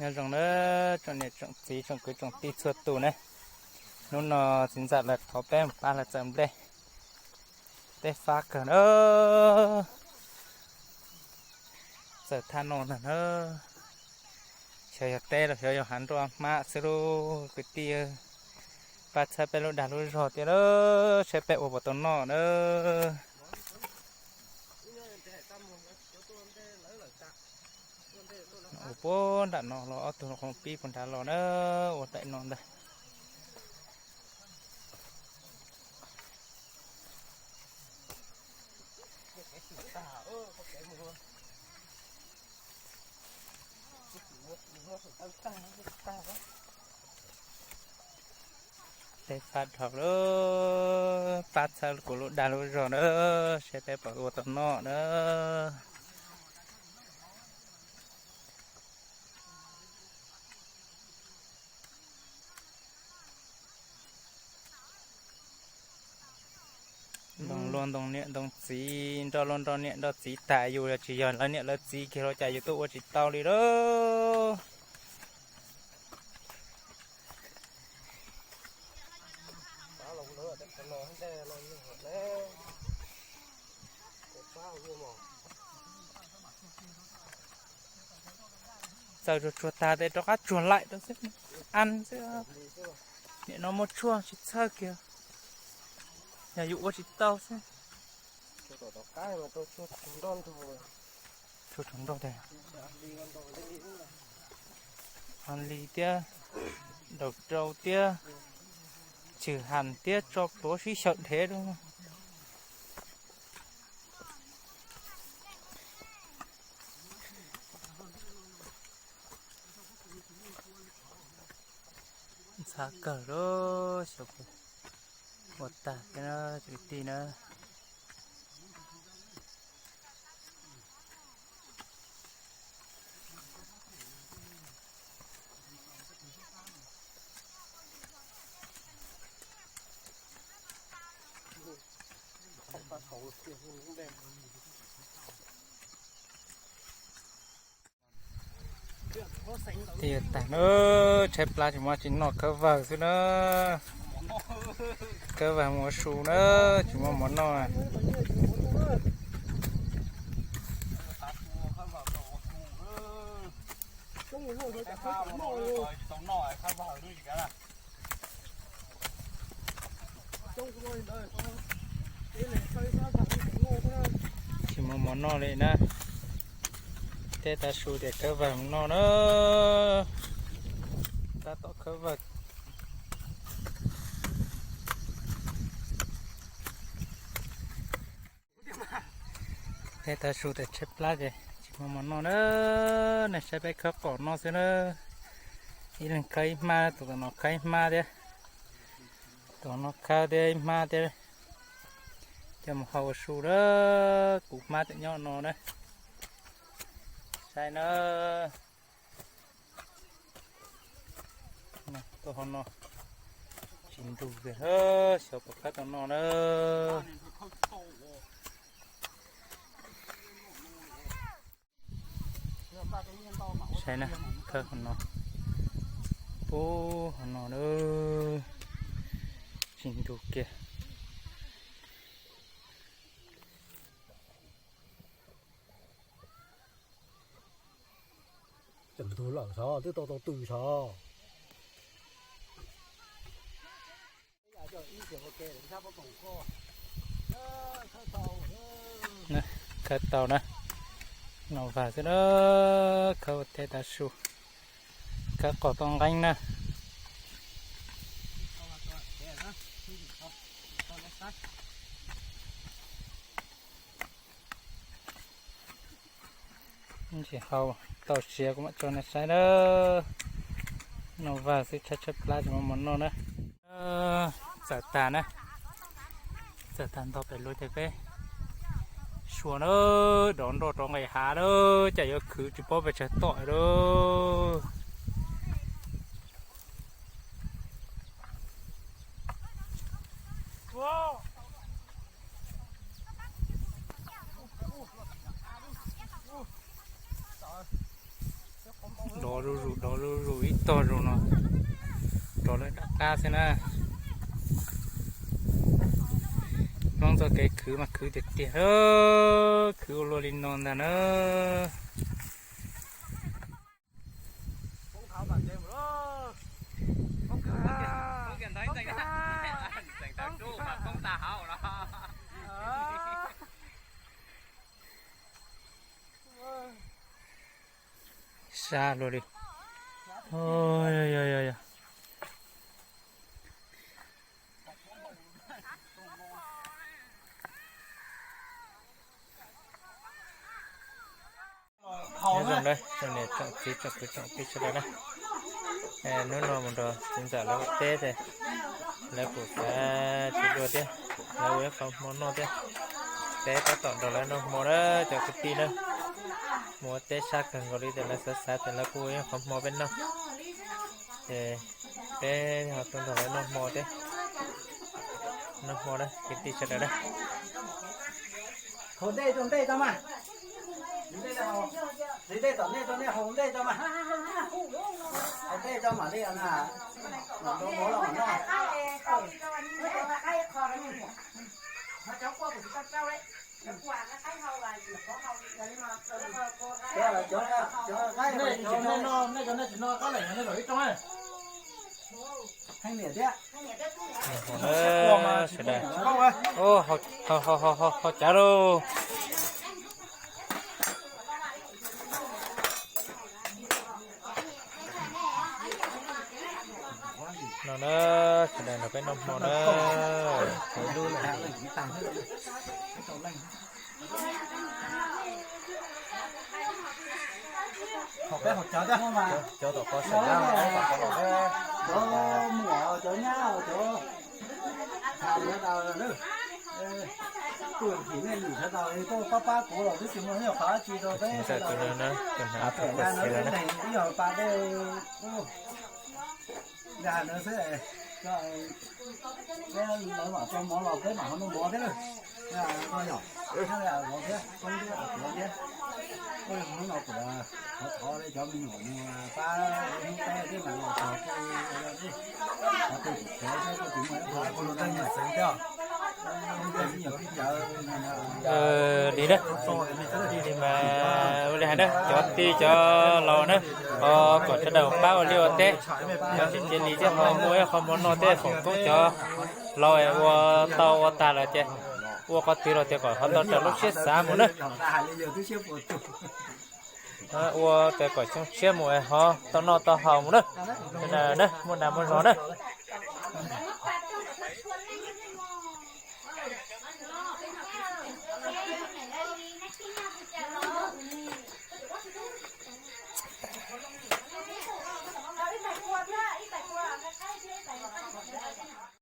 Nyob zoo na, tsoom niam tsoom txiv tsoom kwv tsoom tij txhua tus na. Hnub no txiv ntxawm lawv thov peb mus pab lawv txawm nplej. Tej fab kawg na. Txawm thaj no ntag na. Xyov yog teb los xyov yog hav nroj hmab xwb lauj kwv tij. Pab txhawb peb lub dag lub zog thiab lauj, saib peb ua puas tau noj na. Ua puag nram no los ob tug qhov pib puag nrad los na, ua daim no ntag. Tej fab dhau lawm, pab txhawb kuv lub dag lub zog na, saib peb puas ua tau noj na. Ntoo luag ntoo niam ntoo txiv, nroj luag nroj niam nroj txiv tas yus, yog tsis yog lawv niam lawv txiv kiag los cas yus tuaj ua tsis tau li lauj. Txawm tsuag tsuag tag tes rov qab tsuag laim rau xwb, an xwb. Nim no muaj tshuaj tsis txhawj kiag, yog yus ua tsis tau xwb. Tshuaj tsaus nroj tiag, ha li thiab, daus rau thiab, tswm ham thiab, tso pluav sib xyaw dhev rau. Ntxhab kawg lauj, xyov puas ua tag thiab na kwv tij na. Tiag tag na, tshaib plab tsis muaj tsis noj khawb vawg xwb na. Khawb vawg mus ua su na, tsis muaj mov noj. Tsis muaj mov noj li na. Tej tav su tias khawb vawg mus noj na. Tab tom khawb vawg. Tej tav su tias tshaib plab ces tsis muaj mov noj na. Nej saib peb khawb qos noj xwb na. Ib leeg khawb ib hmab, tus tom no khawb ib hmab thiab. Tus no khawb thiab ib hmab thiab. Coj mus hau ua su na. Kuv hmab tseem nyob no na. Saib na. Tuaj hauv no tsis ntug li, xyov puas khawb tau noj na. Saib na, khawb hauv no, pub hauv no na, tsis ntug kiag. Tseem ntug lawm sov, twb tau tau tw sov. Khawb tau na, no vag xwb na, khawb tej tav su, khawb qos tau nqeeb na. Ntsis hau tau siav kuv mam tso nej saib na. No vag xwb, tshaib tshaib plab tsis muaj mov noj na. Txawm tag na, txawm tag ntog pem lawm ces peb sua na, dov nroj rov nqis hav na, cas yuav khwv tsis paub pes tsawg tom lawm. Dov zuj zus, dov zuj zus ib tog zoo no, rov lawm dab qab xwb na. Hmoob txoj kev khwv mas khwv tiag tiag, khwv ua luaj li no ntag na. Sab luaj li. Yog, yog, yog, yog. Nyob zoo na, tsoom niam tsoom txiv tsoom kwv tsoom tij sawv daws na. Hnub no mus nrog txiv ntxawm lawv ua teb ces lawv kuj xav tsis dua thiab, lawv ua ib qho hmo noj thiab. Peb tab tom nrog lawv noj hmo na cov kwv tij na. Mus ua teb sab kawg nkaus li ces lawv xav xav ces lawv kuj ua ib qho hmo peb noj. Ces peb ho tuaj nrog lawv noj hmo thiab. Noj hmo na kwv tij sawv daws na. Haus dej rau ntej tso mas. Hliv dej tom ntej rau nej haus ntej tso mas. Haus dej tso mam li na. Mam rau mov los mam noj. Cov, cov, cov qaib, nej cov nej tsis noj qaib lawm, nej zaum ib rooj. Heev niam thiab. Sawv daws, haus cawv lauj. No na, sawv daws nrog peb noj hmo na. Haus peb haus cawv thiab. Cov tom qhov sawv daws, cov muam, cov nyab, cov tham sawv daws na. Kuv thim nej lwm sawv daws tuaj pab pab kuv los twb tsis muaj ib qhov dab tsi rau peb sawv daws. Tus hnav tus pua xwb na, ib yog pas dej ntag ntawd xwb. Peb lawv mam tso mov los peb mam ho noj mov thiab na. Koj yog, vov thiab, koob thiab, tuav thiab. Hnub no kuv thov thov cov me nyuam mus pab ib hnub peb thiab mas los txog kuj yog ib qhov twg tsis kheev thiab kuj tsis muaj ib qho kuj los txog nyiam xeev thiab. Li na, li mas ua li hais na cov tij cov laus na, ho kom sawv daws pab ua liaj ua teb, yog tsis cia li thiab ho muaj ib qho mov noj thiab foom koob cov laus es ua tau ua tag lawm ces ua qhov twg los tias kom ho tau raws lub siab xav mus na. Ua tias kom xyoo tshiab mus es ho tau noj tau haus mus na. Muaj dag muaj zog na.